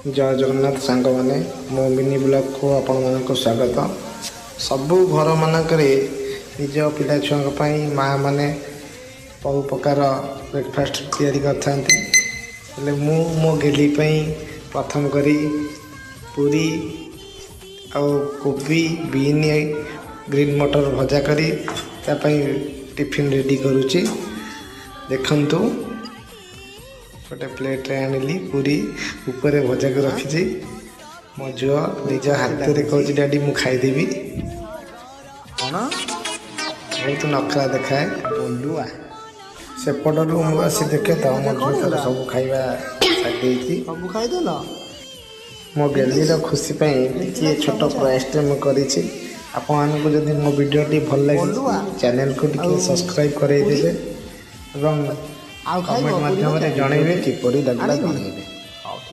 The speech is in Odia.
ଜୟ ଜଗନ୍ନାଥ ସାଙ୍ଗମାନେ, ମୋ ମିନି ବ୍ଲଗ୍କୁ ଆପଣମାନଙ୍କୁ ସ୍ୱାଗତ। ସବୁ ଘରମାନଙ୍କରେ ନିଜ ପିଲା ଛୁଆଙ୍କ ପାଇଁ ମାଆ ମାନେ ବହୁ ପ୍ରକାର ବ୍ରେକଫାଷ୍ଟ ତିଆରି କରିଥାନ୍ତି। ହେଲେ ମୁଁ ମୋ ଗେଲି ପାଇଁ ପ୍ରଥମ କରି ପୁରୀ ଆଉ କୋବି, ବିନ୍, ଗ୍ରୀନ୍ ମଟର ଭଜା କରି ତା ପାଇଁ ଟିଫିନ୍ ରେଡ଼ି କରୁଛି। ଦେଖନ୍ତୁ, ଗୋଟେ ପ୍ଲେଟ୍ରେ ଆଣିଲି ପୁରୀ, ଉପରେ ଭଜାକୁ ରଖିଛି। ମୋ ଝିଅ ନିଜ ହାତରେ କହୁଛି, "ଡାଡ଼ି, ମୁଁ ଖାଇଦେବି।" କଣ? ବହୁତ ନଖରା ଦେଖାଏ। ବଲୁଆ। ସେପଟ ରୁମ୍ରୁ ଆସି ଦେଖେ ତ ମୋ ଭଜା କଣ ଝିଅ ତାର ହେଲା? ସବୁ ଖାଇବା ସାରି ଦେଇଛି। ସବୁ ଖାଇଦେଲ? ମୋ ଗେଲିର ଖୁସି ପାଇଁ ଟିକିଏ ଫିନିଶ ଛୋଟ ଭଜା? ପ୍ରୟାସଟେ ମୁଁ କରିଛି। ଆପଣମାନଙ୍କୁ ଯଦି ମୋ ଭିଡ଼ିଓଟି ଭଲ ଲାଗିଛି, ବଲୁଆ। ଚ୍ୟାନେଲକୁ ଟିକେ ଆଉ ସବସ୍କ୍ରାଇବ୍ ପୁରୀ କରାଇଦେବେ ଏବଂ ଆଉ ଖାଇବ କମେଣ୍ଟ ପୁରୀ ମାଧ୍ୟମରେ ଭଜା? ଜଣାଇବେ, କିପରି ଲାଗିଲା ଆଣିବି? ଜଣାଇବେ।